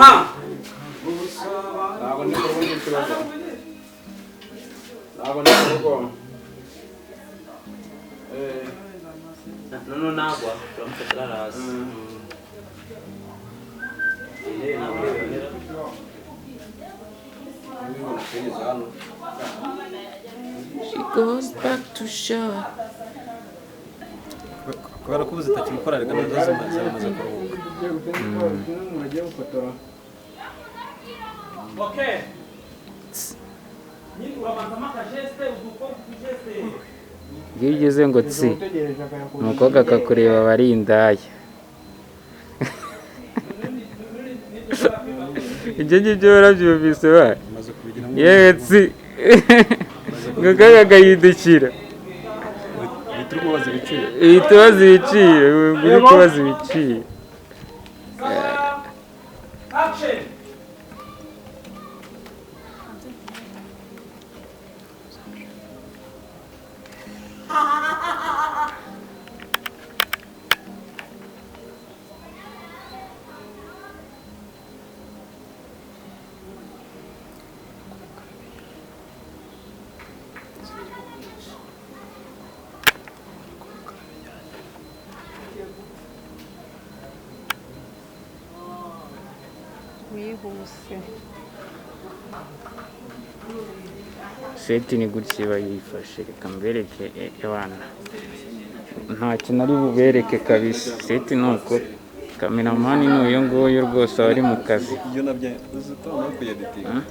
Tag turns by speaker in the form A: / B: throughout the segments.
A: Aha.
B: Ntabwo ndi kubona ikibazo, ntabwo ndi kuvuga.
A: Noneho nagwa turamufatira hasi. Intebe ntabwo ibonera.
C: She goes back to shore.
D: Kubera ko ubu zitakimukora, reka nazo zimaze kuruhuka.
B: Bagiye gufotora.
A: Okay. Nyine urabanzamo akageste, uduko kugeste.
E: Iyo ugeze ngo tsi,
B: Utegereje akayakura.
E: Umukobwa akakureba, aba ari indaya. Ibyo ngibyo warabyumvise ba?
D: Imaze kubigiramo.
E: Yewe, tsi, ngo kaka agahindukira.
D: Uhita uri kubaza ibiciro.
E: Uhita ubaza ibiciro, uri kubaza ibiciro.
A: Action.
F: Wihuse.
E: Set ni gutya iba yifashe. Reka mbereke, abana, nta kintu ari bubereke kabisa. Set ni uko, cameraman ni uyu nguyu rwose, aba ari mu kazi.
D: Iyo nabyo uzi utabona kuyeditinga.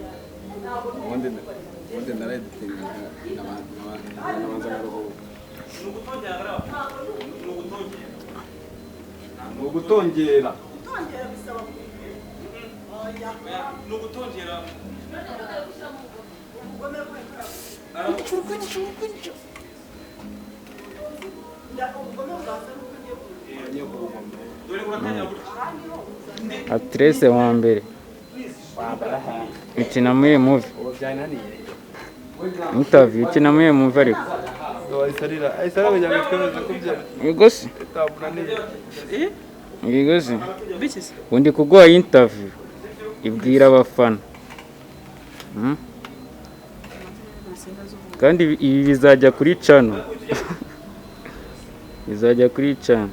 D: Ubundi nareditinga nkabanza nkaruhuka.
B: Ni ugutongera.
A: Ni ugutongera. Dore uratangira gutya.
E: Actrice wa mbere ukina muri iyi movie.
B: Ubu byananiye.
E: Interview, ukina muri iyi movie ariko.
B: Ahise arira, ahise arira kugira ngo twemeze ko bya
E: Yego se.
B: bitamunaniye.
E: Yego se. Undi kuguha interview, ibwira abafana. Kandi ibi bizajya kuri channel, bizajya kuri channel.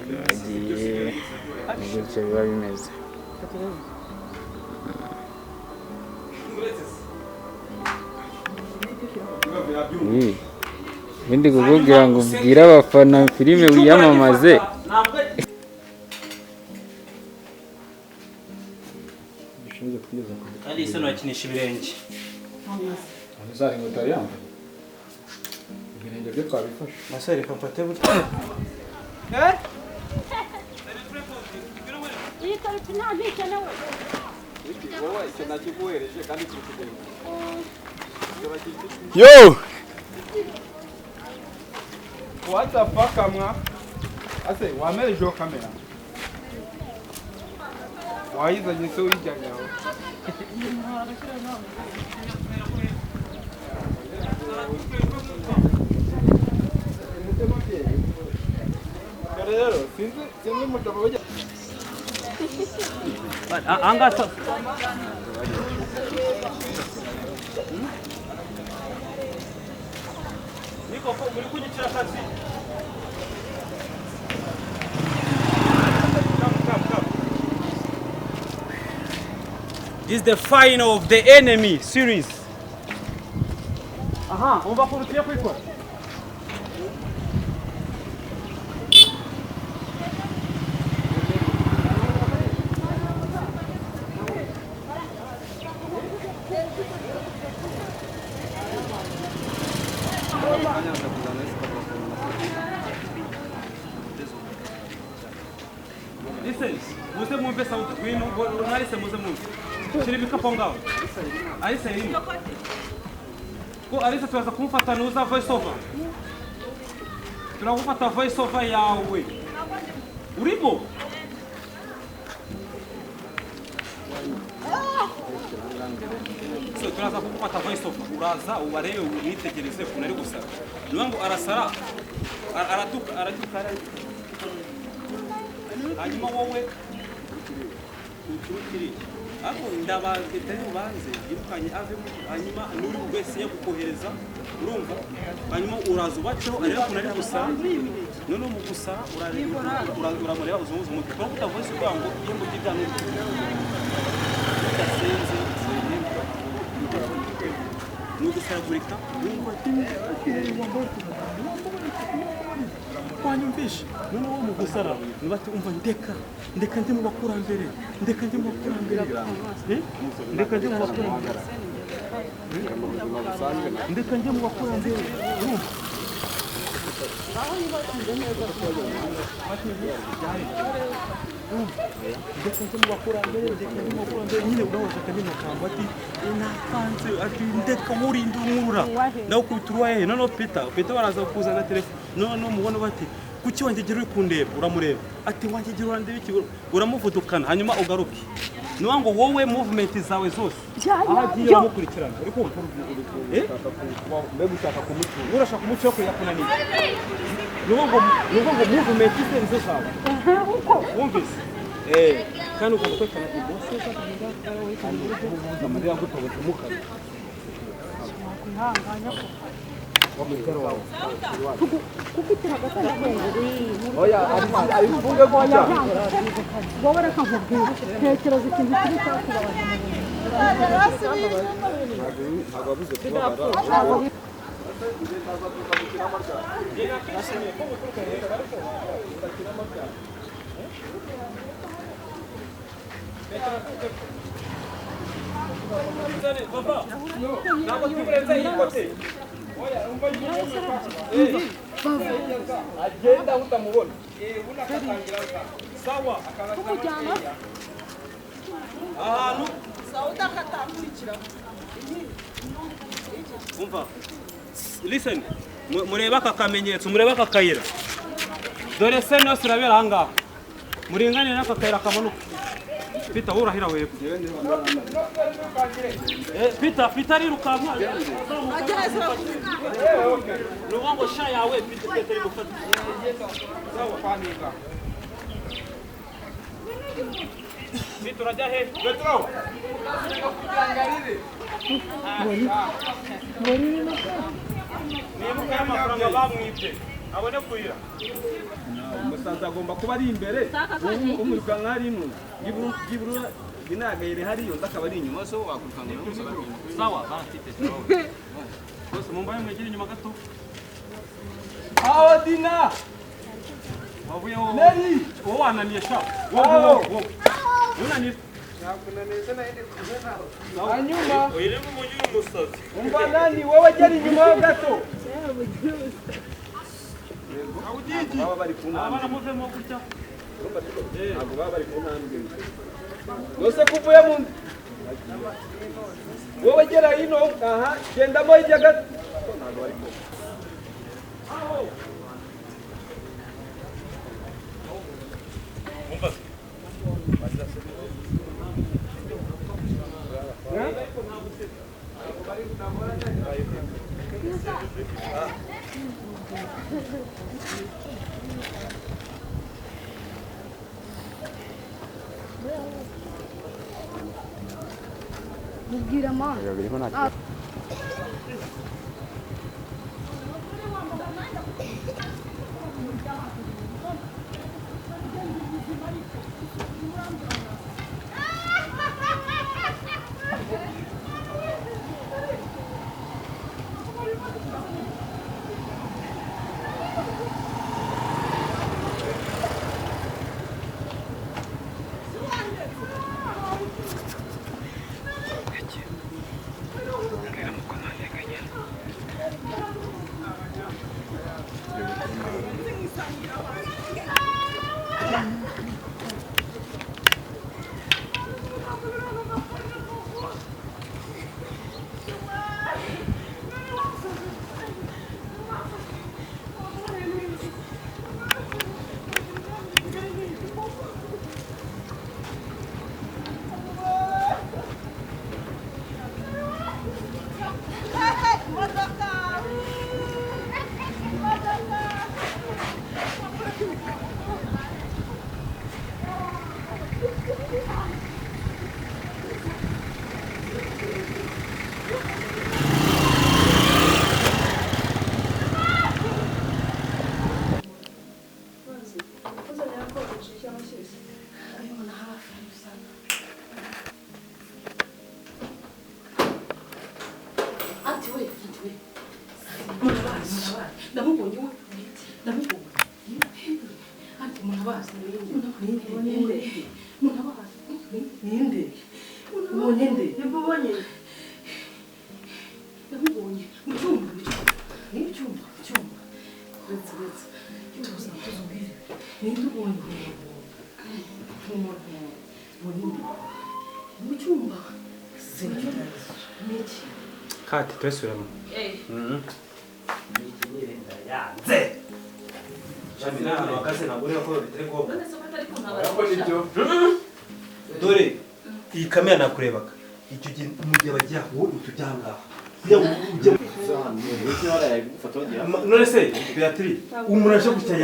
E: Twagiye, ni gutya biba bimeze. Ibindi kukubwira ngo ubwire abafana filime, wiyamamaze.
A: Ntabwo
D: Bishinzwe kugeza ku
A: kandi isano bakinisha ibirenge.
D: Zari inkweto yari yambaye, ibirenge bye twabifashe.
A: Masa, reka mfate gutya.
F: Iyi karoti nta ntikenewe.
B: Wowe icyo nakiguhereje kandi turi kugenda.
D: Yo.
B: What the fuck, mwa ase wamereje iyo kamera wayizanye se uyijyanye aho? Dore rero sinzi umugabo ujya
A: Ahangaha. Niko ko muri kunyicira akazi. Come, come, come. This is the final of the enemy series. Aha, umva ukuntu tugiye kubikora. Listen, muze mwumve sauti. Ngwino, Alice, muze mwumve. Shyira ibikapu aho ngaho. Alice irimo. Ko Alice turaza kumufata nuza voice over. Turagufata voice over yawe. Urimo? So turaza kugufata voice over. Uraza ubarebe, umwitegereze ukuntu ari gusara. Niyo ngo arasara, araduka, araduka, hanyuma wowe kiriya ariko ndabanze bitari bubanze yirukanye avemo, hanyuma n'uri wese yagukohereza, urumva, hanyuma uraza ubaceho areba ukuntu ari gusa. Noneho mu gusa uramureba uzunguza umutwe kuko utavuze uvuga ngo ibihembo by'ibyaha ni udasenze, ni ugusaragurika. Wumva ati wanyumvishe. Noneho mu gusara bati umva, ndeka ndeka ndi mu bakurambere, ndeka ndi mu bakurambere, ndeka ndi mu bakurambere, ndeka ndi mu bakurambere, urumva. Ndeka ndi mu bakurambere, ndeka ndi mu bakurambere nyine. Urahoza akandi magambo ati napanze, ati ndeka nkurinda unkurura ndagukubita uruwaye. Noneho Peter baraza kuzana telefone, noneho mubona bati kuki wangegera uri kundeba, uramureba ati wangegera urandeba iki, uramuvudukana, hanyuma ugaruke. Niyo ngo wowe movement zawe zose aho agiye uramukurikirana, uri kumva?
B: Mbega ushaka kumucyura?
A: Urashaka umuco wo kuyakunaniye. Niyo ngo movement ze nizo zawe, wumvise? Kandi ugomba kwerekana ibose.
B: Amarira agutobotse umukara. Oya, abivuge gutya.
F: Wowe reka nkubwire, tekereza ikintu kibi cyakubabaje mu buzima.
B: Ntabwo wabuze kubabara.
A: Ntabwo tuburenze iyi kote.
B: Agenda utamubona.
A: Sawa, ahantu umva, listen, murebe aka kamenyetso, murebe aka kayira. Dore se yose irabera aha ngaha, muringanire n'aka kayira kamanuka. Peter, wowe urahira wepfo. Peter, Peter arirukanka, ni ukuvuga ngo sha yawe Peter, Peter ari gufata. Peter, urajya he?
B: Petro.
A: Nibuka y'amafaranga bamwibye abone kurira.
B: Umusaza agomba kuba ari imbere, umwirukanka ari ino byibura inagayire hariyo, undi akaba ari inyuma, so wakwirukanka n'umusaza ari inyuma.
A: Sawa barafite bose, mumbaye mwegere inyuma gato.
B: Aho Dina.
A: Wavuye wowe.
B: Neri.
A: Wowe wananiye sha, wowe wowe unaniye.
B: Hanyuma
A: uyiremo umunyura umusazi.
B: Umva nani, wowe gera inyuma ho gato. Baba bari ku ntambwe.
A: Abana muvemo gutya.
B: Ntabwo baba bari ku ntambwe. Yose kuvuye mu nzu. Wowe gera hino, aha, gendamo hirya gato. Ntabwo bari ku.
A: Umva.
F: Mubwira mama. Ninde? Ubonye nde? Ubonye. Ndamubonye mu cyumba. Ni mu cyumba, mu cyumba. Uretse uretse. Tuza tuzubwire. Ninde ubonye? Umuntu. Ubonye nde? Mu cyumba. Niki?
A: Kati twesubiramo. Yanze. Jamina hano akazi ntabwo ureba ko bitari ngombwa. Dore iyi kamera nakurebaga icyo gihe mu gihe bajya wowe utujya ngaha none se Beatrice umuntu aje gutya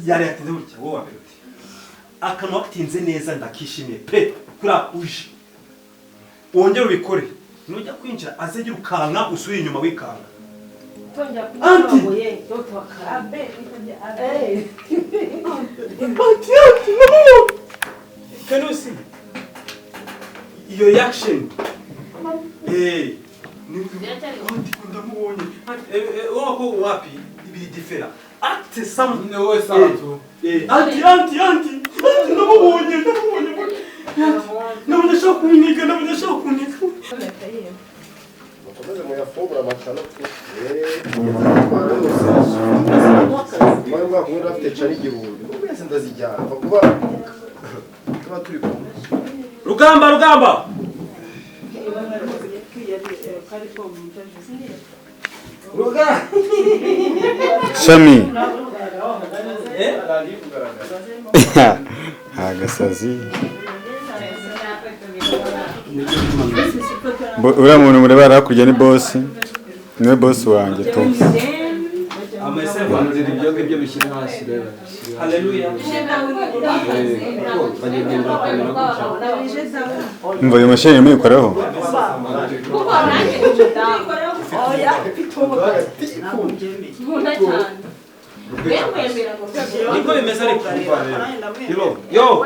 A: yari yatinze gutya wowe wabera uti akantu watinze neza ndakishimiye pe kuri uje wongere ubikore nujya kwinjira azegera ukanga usubire inyuma wikanga. Anti! Anti, anti, no! Can you see? Your reaction. Hey, anti, ndamubonye. Wako wapi? Ibiri difera. Act some
D: no santu.
A: Anti, anti, anti. Anti, ndamubonye, ndamubonye. Ndabona ashaka kuniga, ndabona ashaka kuniga.
G: Mukomeze muyafungura amacano mwe mwakumwe afite cari 1000 mwese ndazijyana kuba tuba turi kumwe.
A: Rugamba rugamba
H: Shami agasazi uriya muntu mureba hakurya ni bosi, niwe bosi wanjye tu. Umva ayo mashini muyikoraho
A: niko bimeze ariko
B: yo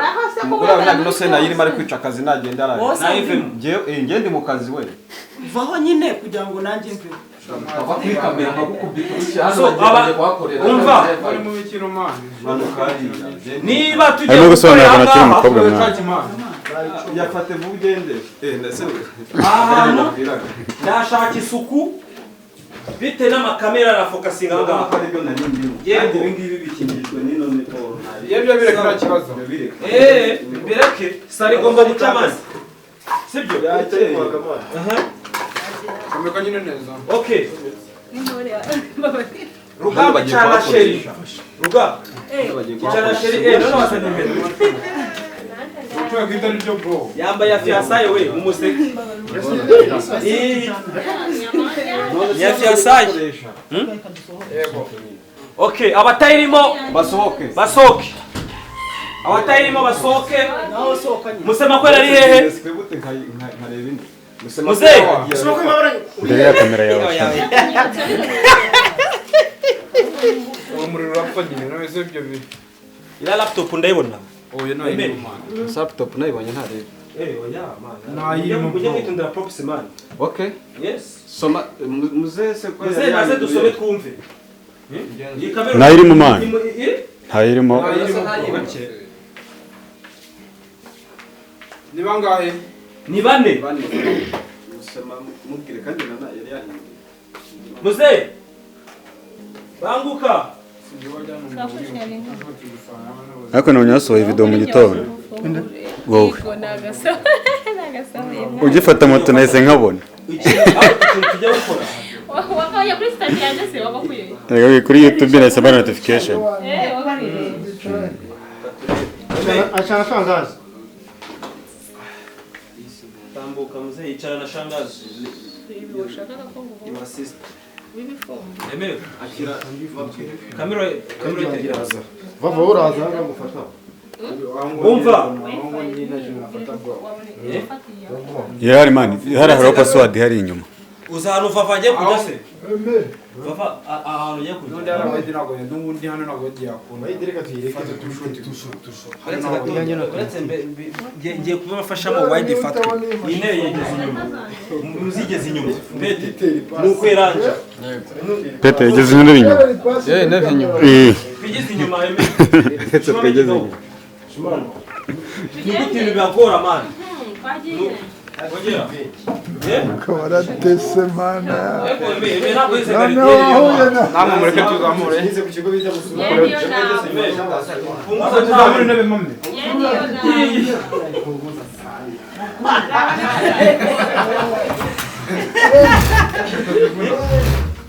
B: uriya ntabwo se nayirimo ari kwica akazi nagenda araye ngewe ndi mu kazi we
I: vaho nyine kugira ngo nanjye mve
B: ava kuri kamera nkagukubita urushyi hano bagiye kuhakorera
A: umva niba tugiye
H: arimo gusobanura akantu akiri umukobwa mwana
B: yafate vuba ugende
A: ahantu ndashaka isuku bite n'amakamera arafokasinga ngaha
B: ko aribyo nari ndimo kandi ibi ngibi bikingijwe n'ino mikoro
D: yebyo bireka nta kibazo
A: bireke sari igomba guca amazi sibyo
D: komeka nyine neza
A: okay rugamba cyana sheri ruga cyana sheri none wasanye imbere yambaye afiansaye we umuseke ni afiansaye. Okay, abatayirimo
B: basohoke
A: basohoke abatayirimo basohoke. Musema kweli ari hehe? Muze
H: imbere ya kamera yawe
D: umuriro urapfa nyine none se ibyo bi
A: ila laptop ndayibona.
D: Oya no irimo man.
B: Laptop nayibonye ntarebe.
A: Oya man. Nayirimo. Ujye kwitondera props man.
B: Okay.
A: Yes.
B: Soma muze se ko
A: muze naze dusome twumve. Iyi kamera
H: nayirimo man. Ntayirimo.
D: Ni bangahe?
A: Ni bane.
B: Musema mubwire kandi nana yari yahinduye.
A: Muze banguka.
H: Ariko nabonye wasohoye video mu gitondo wowe ugifata moto nahise nkabona kuri YouTube nahise mbona notification.
A: Tambuka muze yicara na shangazi. Kamera kamera iraza.
G: Vava uraza ngufata.
A: Umva.
H: Yari man, hari hariho password hari inyuma.
A: Uza hano vava agiye kujya se? Vava ahantu agiye kujya.
D: N'undi hano ntabwo n'undi hano ntabwo yagiye akunda.
G: Reka tuyireke tushu tushu.
A: Uretse ngiye kubafashamo wide fatwe. Iyi ntebe yegeze inyuma. Muzigeze inyuma. Pete nuko iranja.
H: Pete yegeze intebe inyuma.
D: Intebe inyuma.
A: Twigeze inyuma. Twigeze inyuma. Ni gute ibintu bibagora man? Ongera.
J: Waratese mana.
A: Ego, eme ntabwo yize
J: Noneho wahuye na
D: Namwe mureke tuzamure.
G: Nize ku kigo bita Busura.
A: Punguza.
D: Tuzamure intebe mame.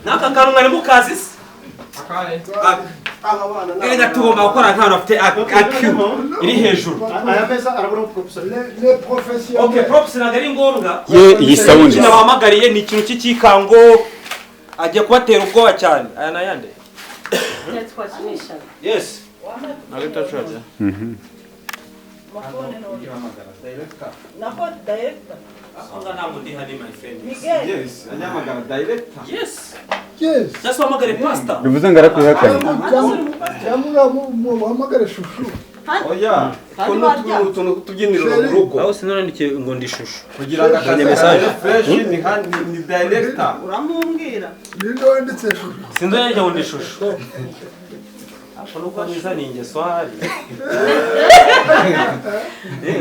A: N'aka kantu mwari mukazi se?
G: Aba bana ni
A: Erega tugomba gukora nk'abantu bafite IQ iri hejuru.
G: Aya meza arabura props.
J: Les professionnels.
A: Okay, props ntabwo ari ngombwa.
H: Ye, iyi sound.
A: Ikintu bahamagariye ni ikintu cy'ikikango, agiye kubatera ubwoba cyane. Aya ni ayande. Yes.
I: Nako director.
A: Aho ntabwo ndi hani, my friend.
I: Miguel.
B: Yes, anyamagara director.
A: Yes.
J: Yes.
A: Cyangwa se uhamagare pastor.
H: Bivuze ngo arakwihakanye.
J: Cyangwa uhamagare shushu.
B: Oya, ko n'utuntu tubyiniriro mu rugo.
A: Aho sinandikiye ngo ndi shushu.
B: Kugira ngo akazi
A: message.
B: Fresh ni ni director.
I: Uramumbwira.
J: Ninde wanditse shushu?
A: Sinzi yandikiye ngo ndi shushu. Ako nuko mwiza ni ingeso ahari.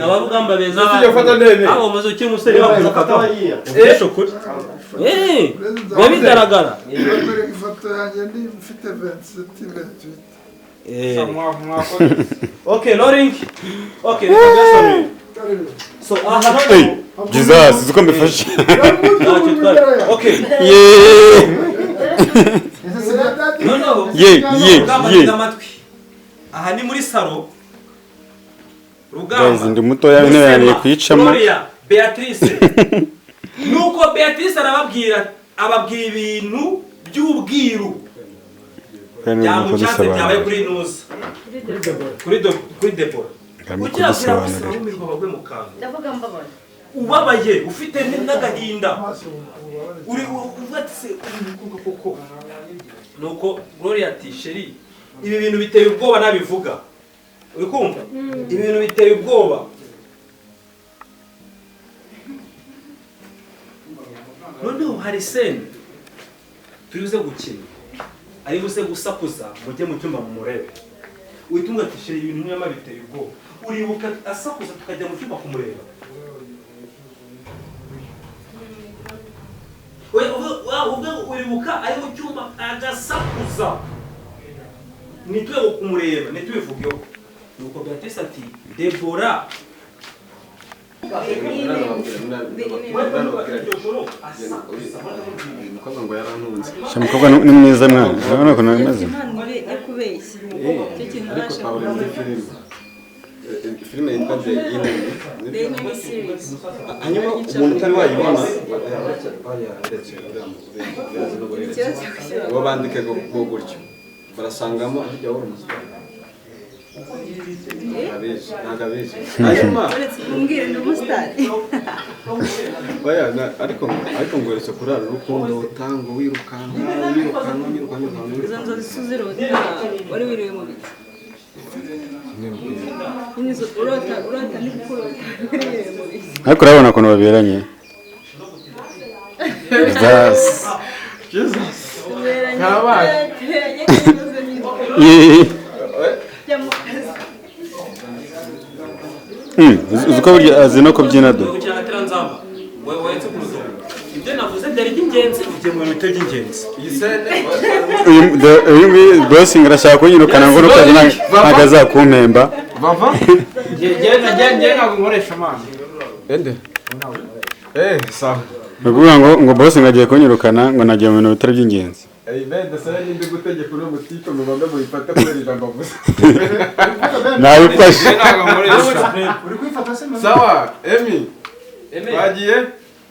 A: Abarugamba beza.
D: Tujya gufata ndebe.
A: Aho umaze ukiri umusore bakurukaga. Ukesha ukuri. Biba bigaragara.
J: Bakwereka ifoto yanjye ndi mfite 27 28.
D: Mwakoze.
A: Okay, loading. Okay, reka byasomye. So aha
H: Hey,
A: noneho
H: Jesus, uzi ko mbifashe.
A: ntacyo twari. Okay.
H: Ye.
A: Noneho
H: Ye, ye,
A: Rugamba,
H: ye.
A: tega amatwi. Aha ni muri salo. Rugamba.
H: Guys, ndi mutoya, intebe yananiye kuyicamo.
A: Gloria, Beatrice. Nuko Beatrice arababwira, ababwira ibintu by'ubwiru.
H: Kandi urimo
A: Byamucanze byabaye
H: kudusobanurira.
A: kuri Nuza. Kuri Deborah.
H: Arimo
A: Ugira abwira bose
H: kudusobanurira.
A: barumirwa bagwe mu kantu.
F: Ndavuga mbabaye.
A: Ubabaye, ufite n'agahinda. Uri uvuga ati se uyu mukobwa koko. Nuko Gloria ati chérie, ibi bintu biteye ubwoba nabivuga. Uri kumva? Ibi bintu biteye ubwoba. Noneho hari scène turi buze gukina, ari buze gusakuza, mujye mu cyumba mumurebe. Uhita umubwira ati chérie, ibintu nyamara biteye ubwoba. Uribuka asakuza tukajya mu cyumba kumureba? Uribuka ari mu cyumba agasakuza, ntitube kumureba, ntitubivugeho. Nuko Beatrice ati Debora,
B: Umukobwa ngo yarantunze.
H: Sha, mukobwa ni mwiza mwana, urabona ukuntu ameze.
F: Impano yo kubeshya. Icyo kintu
B: Ariko
F: nabasha
B: twahuriye muri
F: kuvuga.
B: filime. Filime yitwa The Enemy.
F: The Enemy series.
B: Hanyuma umuntu utari wayibona
F: Ikibazo cyo gushyira.
B: bo bandike go gutyo barasangamo hirya wari umusitari abizi ntabwo abizi hanyuma
F: Uretse kumbwira ndi umusitari.
B: Oya, ariko ngweretse kurara urukundo utango wirukanka wirukanka wirukanka wirukanka.
F: Izo nzozi si uzirota wari wiriwe mu biti. Nyine izo urota, urota ndi kukurota wari wiriwe mu biti.
H: Ariko urabona ukuntu baberanye. Jesus.
B: Jesus.
F: Tuberanye.
D: Karabaye.
F: Tuberanye n'ibibazo nyine.
H: Ye.
F: Jya mu kazi.
H: Uzi ko burya azi no kubyina do.
A: Gukina agateranzamba wahetse ku rutoki. Ibyo navuze byari iby'ingenzi, ugiye mu bintu bitari iby'ingenzi.
B: Iyi scène
H: Uyu nguyu boss ngo arashaka kunyirukana ngo nukazi ntabwo azakumpemba.
D: Vava? Njye ntabwo nkoresha amazi.
B: Ende sawa.
H: Ni ukuvuga ngo boss ngo agiye kunyirukana ngo nagiye mu bintu bitari iby'ingenzi.
B: Ey ben ndasaba ninde gutegeka uno mutipe ngo bambe muyifate kubera ijambo avuze.
H: Nabifashe.
D: Njye ntabwo nkoresha.
G: Uri kwifata se mama?
D: Sawa, Emi.
A: Eme.
D: Bagiye?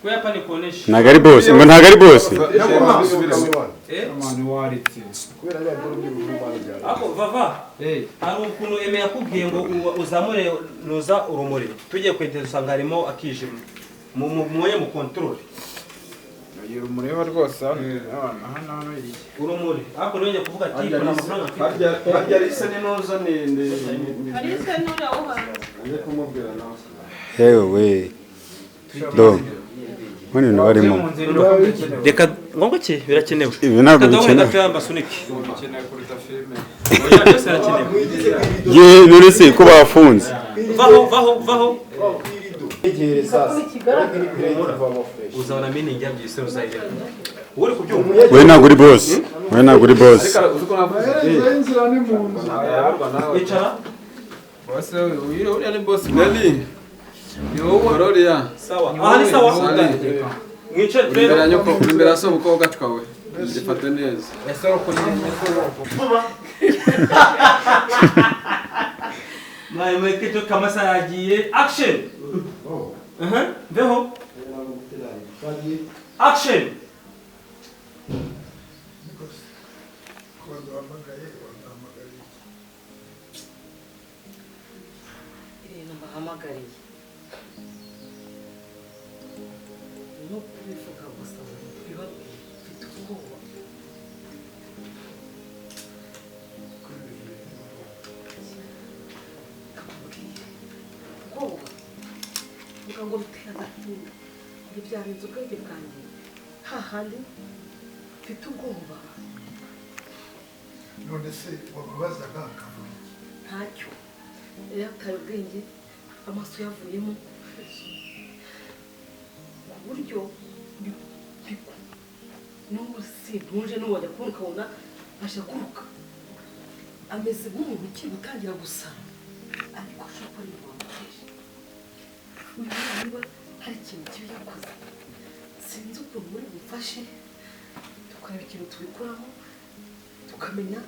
A: Ko hapa nikuoneshe.
H: Ntabwo ari boss, ngo ntabwo ari boss.
D: Mani waretse.
G: Kubera bya byo by'ubuvumane byawe.
A: Ako vava. Hari ukuntu Eme yakubwiye ngo uzamure nuza urumuri. Tugiye kwegera usanga harimo akijima. Mu mu control.
D: Urumureba rwose hano hano hano iri.
A: Urumuri. Ariko nongeye kuvuga ati kuna amafaranga mfite.
B: Harya Alice ni nuza ni
F: Alice nuriya wo hanze.
B: Ngiye kumubwira nawe.
H: Yewe we. Do. Mbona ibintu barimo.
A: Reka ngo ki birakenewe.
H: Ibi ntabwo
A: Reka duhure
H: bikenewe.
A: gatoya mbasunike.
D: Bikenewe kuruta filime.
A: Oya, byose birakenewe.
H: Ye, none se ko bafunze.
A: Vaho, vaho, vaho.
G: Egere sasa.
A: Humura. Uzabona meaning yabyo isi uzayireba. Wowe uri kubyumva?
H: We ntabwo uri boss, we ntabwo uri boss.
J: Amaherezo y'inzira ni mu nzu.
A: Icara.
D: Boss uriya ni boss. Nelly. Ni wowe Gloria.
A: Sawa. Aha ni sawa. Mwicare
D: Uri imbere ya
A: turebe.
D: nyoko, uri imbere ya sobukwe gacwawe. Gifate neza.
A: Vuba. Mwaye mweke cyo kamasa yagiye. Action. Mbeho. Action.
J: Waduhamagaye, waduhamagariye iki?
F: Ibintu mbahamagariye no kubivuga gusa ngo mbibabwire, mfite ubwoba. Ndakubwiye ubwoba mvuga ngo bitera agahinda, ngo byarenze ubwenge bwanjye, hahandi mfite ubwoba.
J: None se wamubazaga akavuga iki?
F: Ntacyo, yari yataye ubwenge, amaso yavuyemo ku buryo n'ubu sintuje, n'ubu wajya kubona ukabona aje kuruka, ameze nk'umuntu ugiye gutangira gusara, ariko ashobora kuba ari ibintu wamuteje. Uyu mwana niba hari ikintu kibi yakoze, sinzi ukuntu muri bumfashe tukareba ikintu tubikoraho, tukamenya.